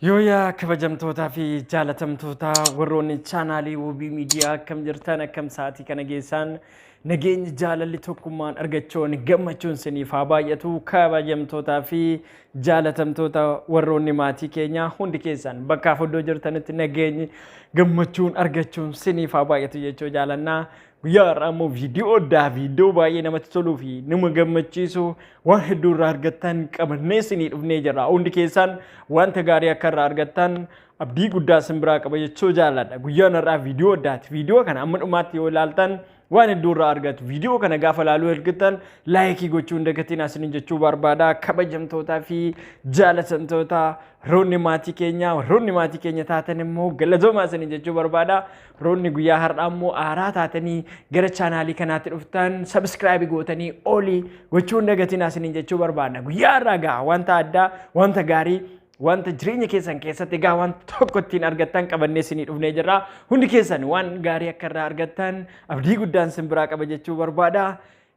Yooyaa kabajamtootaa fi jaalatamtoota warroonni chaanaalii Wabii Miidiyaa, akkam jirtan? Akkam sa'aatii kana geessaan? Nageenyi, jaalalli, tokkummaan argachuun gammachuun siniif haa baay'atu. Kabajamtootaa fi jaalatamtoota warroonni maatii keenyaa hundi keessan bakkaaf iddoo jirtanitti nageenyi, gammachuun, argachuun siniif haa baay'atu jechuu jaalannaa. Guyyaa har'aa immoo viidiyoo addaa, viidiyoo baay'ee namatti toluu fi nama gammachiisu, waan hedduu irraa argattan qabannee isinii dhufnee jirra. Hundi keessan wanta gaarii akka irraa argattan abdii guddaa isin biraa qaba jechuu jaalladha. Guyyaan har'aa viidiyoo addaati. Viidiyoo kana amma dhumaatti yoo ilaaltan waan hedduu irraa argatu. Viidiyoo kana gaafa ilaaluu argattan like gochuu hin dagatiin isiniin jechuu barbaada. Kabajamtootaa fi jaalatamtoota warroonni maatii keenya, warroonni maatii keenya taatan immoo galatoomaa isiniin jechuu barbaada. Warroonni guyyaa har'aa immoo aaraa taatanii gara chaanaalii kanaatti dhuftan subscribe gootanii olii gochuu hin dagatiin isiniin jechuu barbaada. Guyyaa har'aa gaa wanta addaa, wanta gaarii, wanta jireenya keessan keessatti egaa wanta tokko ittiin argattan qabannee isinii dhufnee jirra. Hundi keessan waan gaarii akka irraa argattan abdii guddaan isin biraa qaba jechuu barbaada.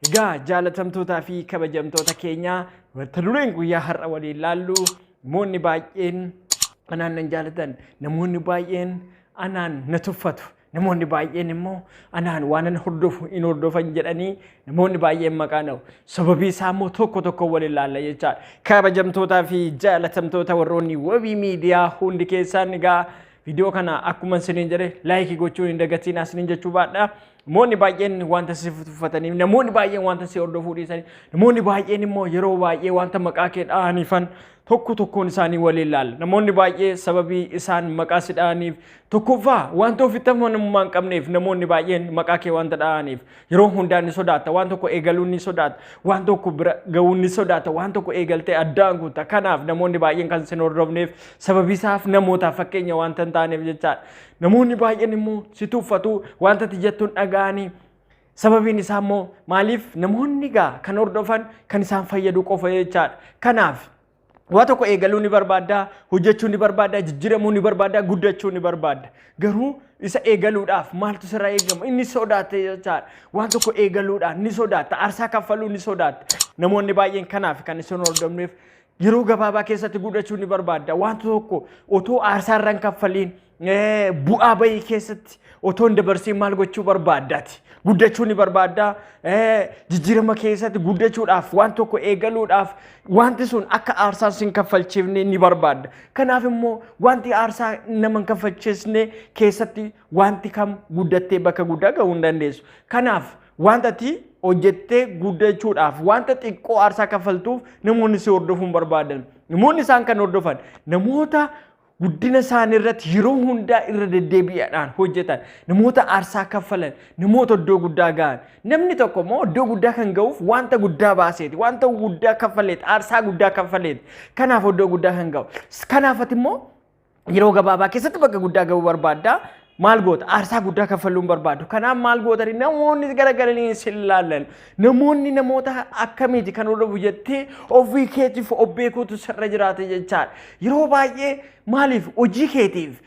Egaa jaalatamtootaa fi kabajamtoota keenya, wanta dureen guyyaa har'a waliin laallu, namoonni baay'een anaan nan jaalatan, namoonni baay'een anaan na tuffatu, namoonni baay'een immoo anaan waan an hordofu hin hordofan jedhanii namoonni baay'een maqaa na'u. Sababii isaa immoo tokko tokko waliin laalla jechaadha. Kabajamtootaa fi jaalatamtoota warroonni Wabii Miidiyaa hundi keessan egaa viidiyoo kana akkuma isiniin jedhe like gochuun hin dagatiin isiniin jechuu baadha. Namoonni baay'een wanta si tuffataniif, namoonni baay'een wanta si hordofuu dhiisaniif, namoonni baay'een immoo yeroo baay'ee wanta maqaa kee dha'aniifan tokko tokkoon isaanii waliin laalla. Namoonni baay'ee sababii isaan maqaa si dha'aniif, tokkoffaa wanta ofitti amanamummaa hin qabneef, namoonni baay'een maqaa kee wanta dha'aniif yeroo hundaa ni sodaatta. Waan tokko eegaluu ni sodaatta. Waan tokko bira ga'uu ni sodaata. Waan tokko eegaltee addaan kutta. Kanaaf namoonni baay'een kan sin hordofneef sababii isaaf namootaaf fakkeenya wanta hin taaneef jechaadha. Namoonni baay'een immoo si tuffatu, wanta ati jettuun dhaga'anii. Sababiin isaa immoo maaliif? Namoonni gaa kan hordofan kan isaan fayyadu qofa jechaadha. Kanaaf waa tokko eegaluu ni barbaadda, hojjechuu ni barbaadda, jijjiiramuu ni barbaadda, guddachuu ni barbaadda. Garuu isa eegaluudhaaf maaltu sirraa eegama? Inni sodaate jechaadha. Waan tokko eegaluudhaaf ni sodaatta, aarsaa kaffaluu ni sodaatta. Namoonni baay'een kanaaf kan isin hordofneef, yeroo gabaabaa keessatti guddachuu ni barbaadda. Waan tokko otoo aarsaa irra hin kaffaliin, bu'aa bahii keessatti otoo hin dabarsiin maal gochuu barbaaddaati? Guddachuu ni barbaadda. Jijjiirama keessatti guddachuudhaaf, waan tokko eegaluudhaaf wanti sun akka aarsaan sin kaffalchiifne ni barbaadda. Kanaaf immoo wanti aarsaa nama hin kaffalchiisne keessatti wanti kam guddattee bakka guddaa gahuu hin dandeessu. Kanaaf wanta ati hojjettee guddachuudhaaf wanta xiqqoo aarsaa kaffaltuuf namoonni si hordofuu hin barbaadan. Namoonni isaan kan hordofan namoota guddina isaanii irratti yeroo hundaa irra deddeebi'aadhaan hojjetan, namoota aarsaa kaffalan, namoota iddoo guddaa ga'an. Namni tokko immoo iddoo guddaa kan ga'uuf wanta guddaa baaseeti, wanta guddaa kaffaleeti, aarsaa guddaa kaffaleeti. Kanaaf iddoo guddaa kan ga'u. Kanaaf ati immoo yeroo gabaabaa keessatti bakka guddaa ga'uu barbaadda. Maal goota? Aarsaa guddaa kaffaluu hin barbaadu. Kanaaf maal gootani? Namoonni garagalanii si ilaalan. Namoonni namoota akkamiiti kan hordofu jettee ofii keetiif of beekuutu sirra jiraate jechaadha. Yeroo baay'ee maaliif hojii keetiif,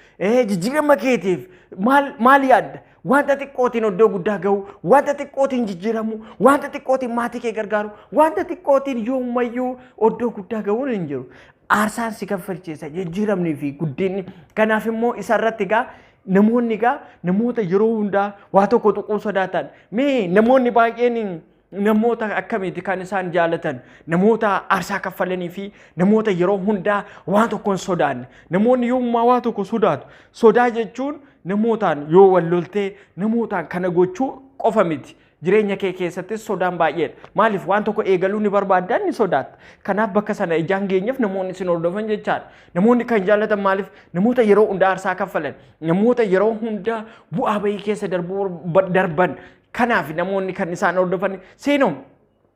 jijjiirama keetiif maal maal yaadda? Wanta xiqqootiin iddoo guddaa ga'u, wanta xiqqootiin jijjiiramu, wanta xiqqootiin maatii kee gargaaru, wanta xiqqootiin yoomayyuu iddoo guddaa ga'uun hin jiru. Aarsaan si kaffalchiisa jijjiiramnii fi guddinni. Kanaaf immoo isarratti egaa namoonni egaa namoota yeroo hundaa waa tokko tuquu sodaatan. Mee namoonni baay'een namoota akkamiiti kan isaan jaalatan? Namoota aarsaa kaffalanii fi namoota yeroo hundaa waan tokko hin sodaanne. Namoonni yoomumaa waa tokko sodaatu. Sodaa jechuun namootaan yoo wal loltee namootaan kana gochuu qofa miti. Jireenya kee keessattis sodaan baay'eedha. Maaliif? Waan tokko eegaluu ni barbaadda, ni sodaatta. Kanaaf bakka sana ijaan geenyeef namoonni isin hordofan jechaadha. Namoonni kan jaallatan maaliif? Namoota yeroo hundaa aarsaa kaffalan, namoota yeroo hundaa bu'aa bahii keessa darbuu darban. Kanaaf namoonni kan isaan hordofan seenoo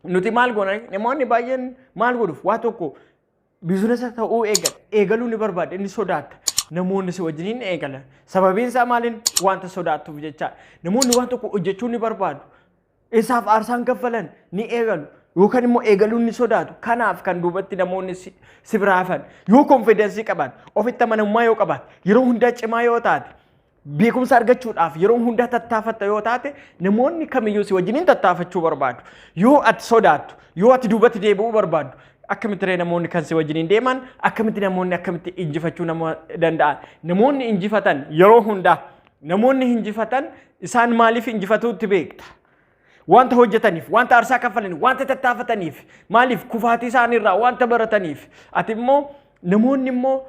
nuti maal goona? Namoonni baay'een maal godhuuf waa tokko business ta'uu eegaluu ni barbaada, inni sodaatta. Namoonni si wajjin hin eegalan. Sababiin isaa maaliin? Wanta sodaattuuf jecha. Namoonni waan tokko hojjechuu ni barbaadu. Isaaf aarsaan kaffalan ni eegalu. Yookaan immoo eegaluun ni sodaatu. Kanaaf kan duubatti namoonni si biraa hafan. Yoo confidence qabaate, ofitti amanamummaa yoo qabaate, yeroo hundaa cimaa yoo taate, beekumsa argachuudhaaf yeroo hundaa tattaafatta yoo taate, namoonni kamiyyuu si wajjiniin tattaafachuu barbaadu. Yoo ati sodaattu, yoo ati duubatti deebi'uu barbaaddu, Akkamitti ree namoonni kan si wajjiniin deeman, akkamitti namoonni akkamitti injifachuu nama danda'an? Namoonni injifatan yeroo hundaa, namoonni injifatan isaan maaliif injifatuutti beekta? Wanta hojjetaniif, wanta aarsaa kaffalaniif, wanta tattaafataniif, maaliif kufaatii isaaniirraa wanta barataniif. Ati immoo namoonni immoo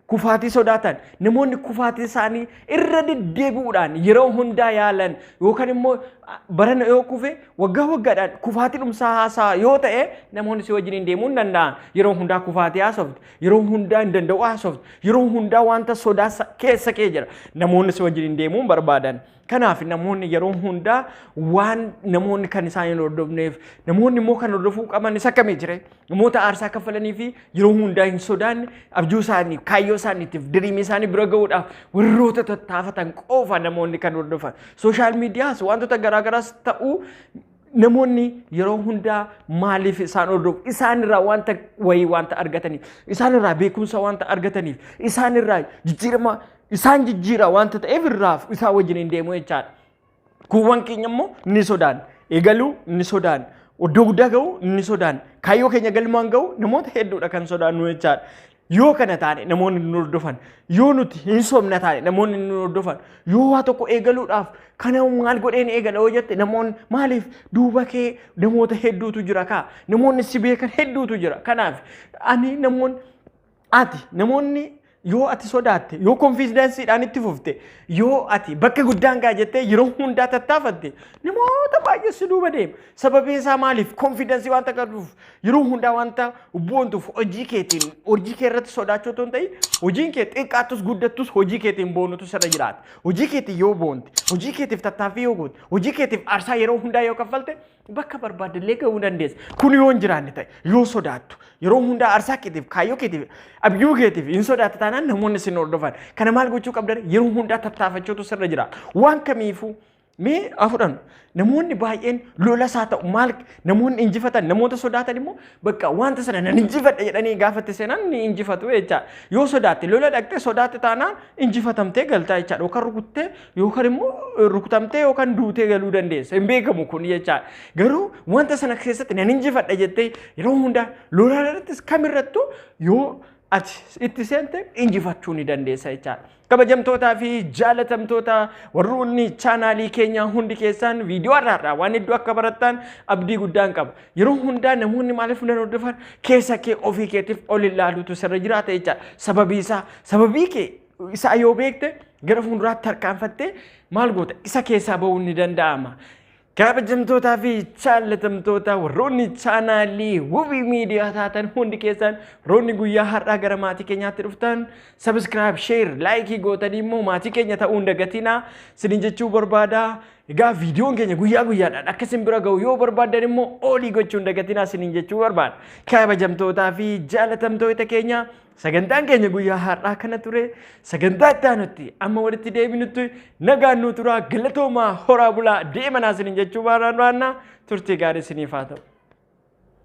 kufaatii sodaatan, namoonni kufaatii isaanii irra deddeebi'uudhaan yeroo hundaa yaalan yookaan immoo barana yoo kufe waggaa waggaadhaan kufaatii dhumsaa haasaa yoo ta'e, namoonni si wajjin deemuu hin danda'an. Yeroo hundaa kufaatii haasofte, yeroo hundaa hin danda'u haasofte, yeroo hundaa wanta sodaa keessa kee jira, namoonni si wajjin deemuu hin barbaadan. Kanaaf namoonni yeroo hundaa waan namoonni kan isaan hin hordofneef, namoonni immoo kan hordofuu qaban isa akkamii jire? Namoota aarsaa kaffalanii fi yeroo hundaa hin sodaanne, abjuu isaanii, kaayyoo isaaniitiif, dreamii isaanii bira ga'uudhaaf warroota tattaafatan qofa namoonni kan hordofan. Social mediaas wantoota garaagaraas ta'uu, namoonni yeroo hundaa maaliif isaan hordofu? Isaan irraa wanta wayii wanta argataniif, isaan irraa beekumsa wanta argataniif, isaan irraa jijjiirama isaan jijjiira wanta ta'eef irraa isaan wajjin hin deemu jechaadha. Kuuwwan keenya immoo ni sodaan. Eegaluu ni sodaan. Iddoo guddaa ga'uu ni sodaan. Kaayyoo keenya galmaan ga'uu namoota hedduudha kan sodaannu jechaadha. Yoo kana taane namoonni nu hordofan, yoo nuti hin sobna taane namoonni nu hordofan, yoo waa tokko eegaluudhaaf kana maal godheen eegala yoo jette, namoonni maaliif duuba kee namoota hedduutu jira kaa, namoonni si beekan hedduutu jira. Kanaaf ani namoonni ati namoonni yoo ati sodaatte, yoo confidenceiidhaan itti fufte, yoo ati bakka guddaan gaa jettee yeroo hundaa tattaafatte, namoota baay'ee si duuba deema. Sababiin isaa maaliif? Confidence wanta qabduuf, yeroo hundaa wanta boontuuf. Hojii keetiin, hojii kee irratti sodaachuu otoo hin ta'in, hojiin kee xiqqaattus guddattus hojii keetiin boonutu sirra jiraata. Hojii keetiin yoo boonte, hojii keetiif tattaaffii yoo goote, hojii keetiif aarsaa yeroo hundaa yoo kaffalte, bakka barbaaddellee ga'uu dandeessa. Kun yoo hin jiraanne ta'e, yoo sodaattu, yeroo hundaa aarsaa keetiif, kaayyoo keetiif, abjuu keetiif hin sodaatta taanaan namoonni sin hordofan. Kana maal gochuu qabdan? Yeroo hundaa tattaafachuutu sirra jira. Waan kamiifuu mee haa fudhannu. Namoonni baay'een lolas haa ta'u maal, namoonni injifatan, namoota sodaatan immoo bakka wanta sana nan injifadha jedhanii gaafatti seenan ni injifatu jechaadha. Yoo sodaatte, lola dhaqxee sodaatte taanaan injifatamtee galtaa jechaadha. Yookaan rukuttee yookaan immoo rukutamtee yookaan duutee galuu dandeessa. Hin beekamu kun jechaadha. Garuu wanta sana keessatti nan injifadha jettee yeroo hundaa lola irrattis kamirrattuu yoo ati itti seente injifachuu ni dandeessa jechaadha. Kabajamtootaa fi jaalatamtoota warroonni chaanaalii keenyaa hundi keessaan, viidiyoo har'aarraa waan hedduu akka barattan abdii guddaan qaba. Yeroo hundaa namoonni maaliif nan hordofan, keessa kee ofii keetiif ol ilaaluutu sirra jiraata jechaadha. Sababii isaa, sababii kee isaa yoo beekte, gara fuulduraatti tarkaanfattee maal goota, isa keessaa ba'uun ni danda'ama. Kabajamtootaa fi jaalatamtoota warroonni chaanaalii Wubii Miidiyaa taatan hundi keessan, warroonni guyyaa har'aa gara maatii keenyaatti dhuftan, subscribe, share, like gootanii immoo maatii keenya ta'uu hin dagatinaa isiniin jechuu barbaada. Egaa viidiyoon keenya guyyaa guyyaadhaan akka isin bira ga'u yoo barbaaddan immoo all gochuu hin dagatinaa isiniin jechuu barbaada. Kabajamtootaa fi jaalatamtoota keenya, sagantaan keenya guyyaa har'aa kana ture. Sagantaa itti aanutti amma walitti deebinutti nagaan nu turaa, galatoomaa, horaa bulaa, deemanaa isiniin jechuu barbaanna. Turtii gaarii isiniif haa ta'u.